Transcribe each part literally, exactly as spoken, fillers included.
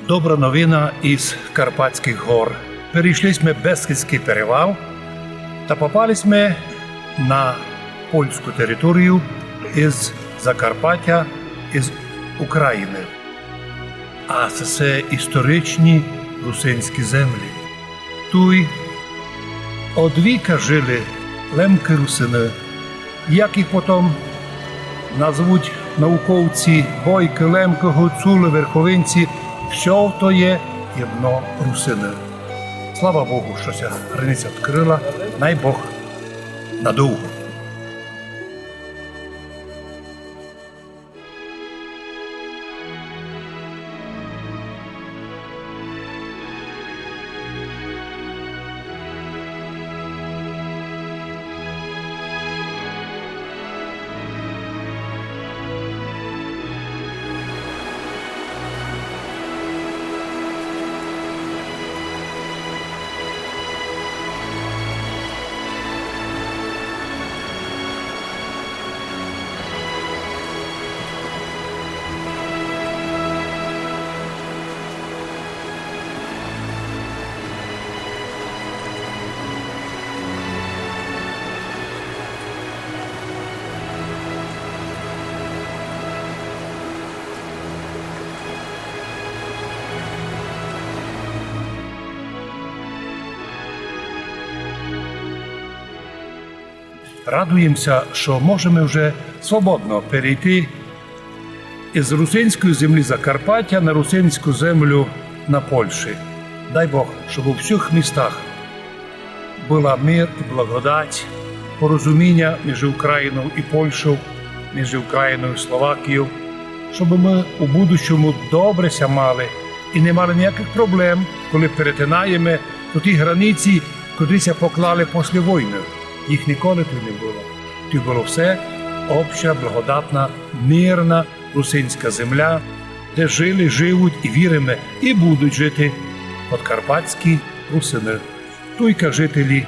Добра новина из Карпатськых гор. Перейшли сьме Бескидськый перевал та попали сьме на польску територію из Закарпатя, из Україны. А се, се історичні русинські землі. Туй од віка жили лемкы-русины. Як їх потом назвуть науковці, бойкы, лемкы, гуцулы, верховинці, всьо то є єдно русины. Слава Богу, што ся границя відкрыла, най Бог надовго. Радуєм ся, што можеме вже свободно перейти из русинської землі Закарпатя на русинську землю на Польщі. Дай Бог, щоб у всіх містах была мир і благодать, порозуміня між Українов і Польщов, між Українов і Словакійов, щоб мы у будущому добре ся мали і не мали ніякых проблем, коли перетинаєме тоті границі, котрі ся поклали после войны. Їх ніколи туй не было. Туй было все обща, благодатна, мирна русинська земля, де жили, живуть і, віриме, і будуть жити подкарпатські русины. Туйка жителі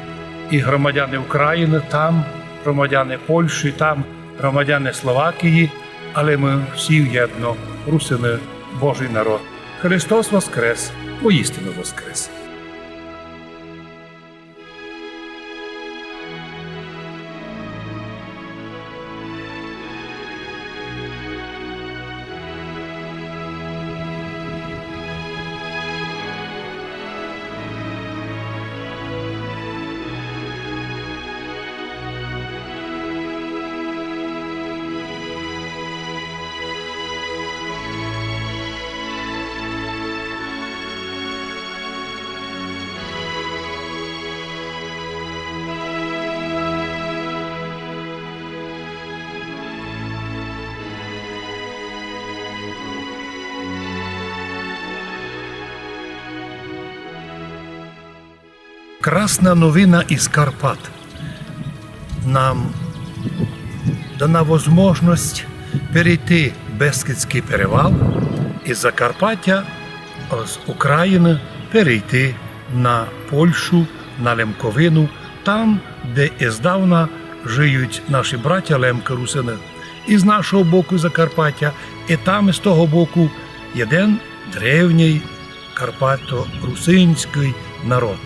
і громадяни Україны, там громадяни Польщі, там громадяни Словакії, але мы всі єдно русины, Божий народ. Христос воскрес, воістину воскрес! Красна новина из Карпат. Нам дана возможность перейти Бескидськый перевал из Закарпатя, з Україны перейти на Польщу, на Лемковину, там, де издавна жиють наші братя лемкы-русины. И з нашого боку Закарпатя, и там, и з того боку, єден древній карпато-русинськый народ.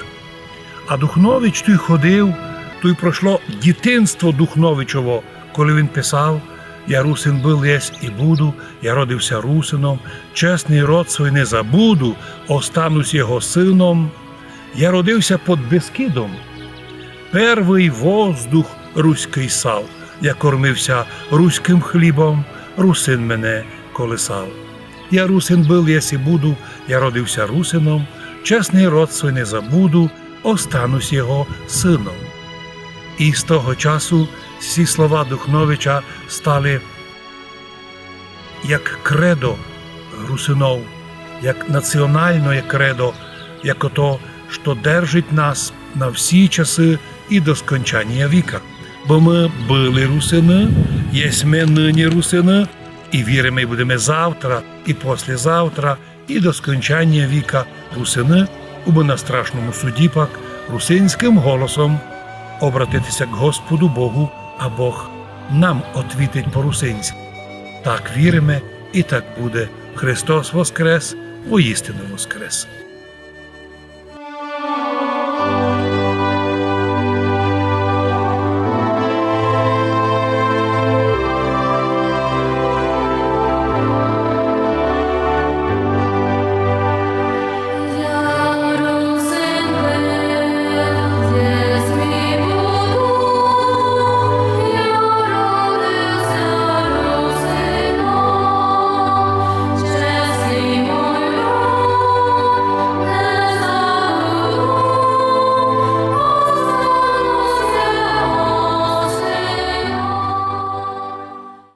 А Духнович туй ходив, туй пройшло дітинство Духновичово, коли він писав: «Я русин был, єсть и буду, я родив ся русином, чесный род свой не забуду, останусь його сыном. Я родив ся под Бескидом, первый воздух руськый сал, я кормив ся руськым хлібом, русин мене колисав. Я русин был, єсть и буду, я родив ся русином, чесный род свой не забуду, останусь його сыном». И з того часу сі слова Духновича стали як кредо русинов, як національноє кредо, як ото, што держить нас на всі часы и до скончанія віка. Бо мы были русины, єсме нині русины, и віриме, и будеме завтра, и послєзавтра, и до скончанія віка русины, убы на страшному суді пак русинськым голосом обратити ся к Господу Богу, а Бог нам отвітить по-русинськы. Так віриме, и так буде. Христос воскрес! воістину воскрес.